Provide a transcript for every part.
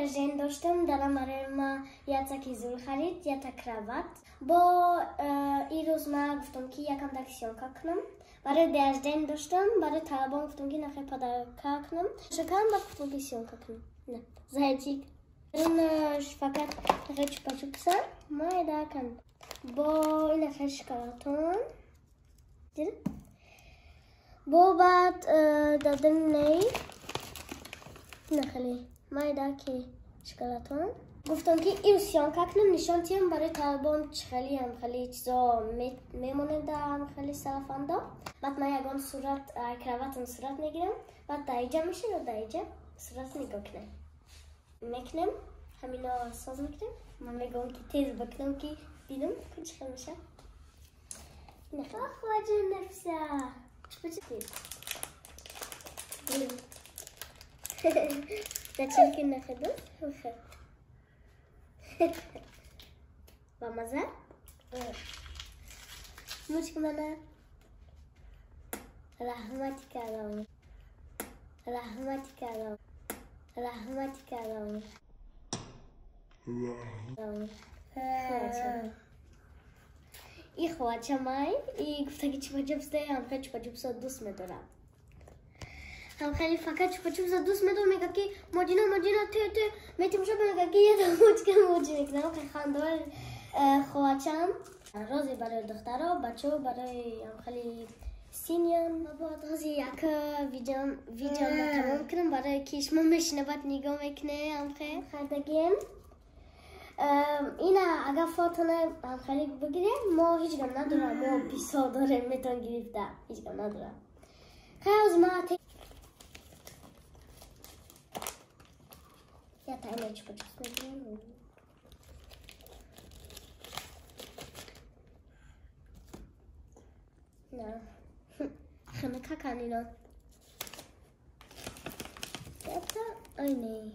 рождения доштам, дарам барои ма ятаки зур харид, ята кровать. Бо ин рӯз ма гуфтам ки якам так съёмка кунам. Барои день рождения доштам, барои талабон гуфтам ки нахай подарка кунам. Шакам ба гуфтам ки съёмка кунам. На, зайчик. Инаш фақат нахай чупа-чупса, майда кан. Бо инахай шоколадон. Дидӣ? Бо баъд дадани ней. Нахали майда ки шоколадон. Гуфтам ки ин съёмка кунам, нишон тиям барои талабон чӣ хеле ҳам хеле чизо мемонад ҳам хеле салафанда. Баъд ман ягон сурат, кроватам сурат мегирам, баъд дар иҷа мешавад, дар иҷа сурат нигоҳ кунем. Мекунем, ҳамино соз мекунем. Ман мегӯям ки тез бикунам ки дидам чӣ хел мешавад. Хоҷа нафса. Чӣ Зачем ки нахедам? Ба маза? Мучка мана. Раҳмати калом. Раҳмати калом. Раҳмати калом. И хоҳачамай, и гуфтаги чупа-чупс де, ҳам хеле чупа-чупсо дӯст медорам. Ҳам хеле фақат чупа-чупсо дӯст медорам, мегӯяд ки моҷино, моҷино, ту, ту, метимошо, мегӯяд ки яда мучка муҷи мекунам. Хеле хандор хоҳачам. Розе барои духтаро, бачаҳо барои ҳам хеле синьян. Бояд ҳозир як видео тамом кунам, барои ки шумо мешина баъд нигоҳ мекунед ҳам хеле хардагием. Ина агар фотона ҳам хеле бигирем, мо ҳеҷ гам надорам, мо бисёр дорем, метавон гирифта, ҳеҷ гам надорам. Хай ҳозир ман я тайна чупа-чупс мегирем. На. Ханакакан ино. Это ай не.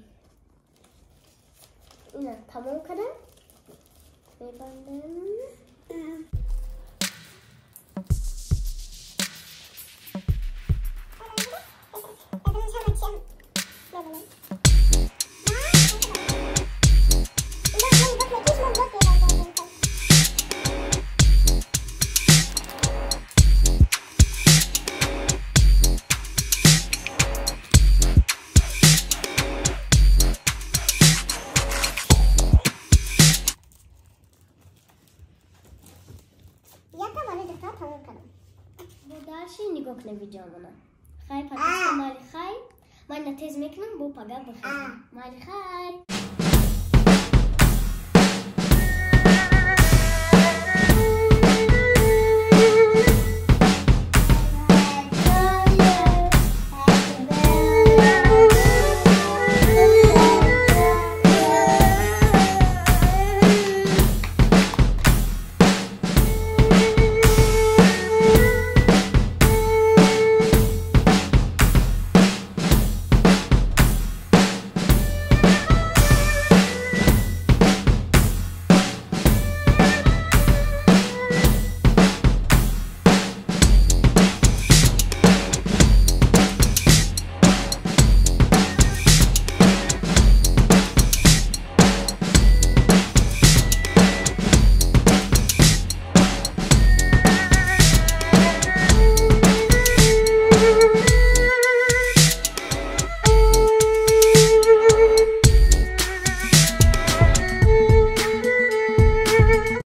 Ина тамом кардам. Мебандам. Нигоҳ кунем видеомона. Хай, патиска, майли хай. Ман ина тез мекунам, бо пага бихезам. Майли хай.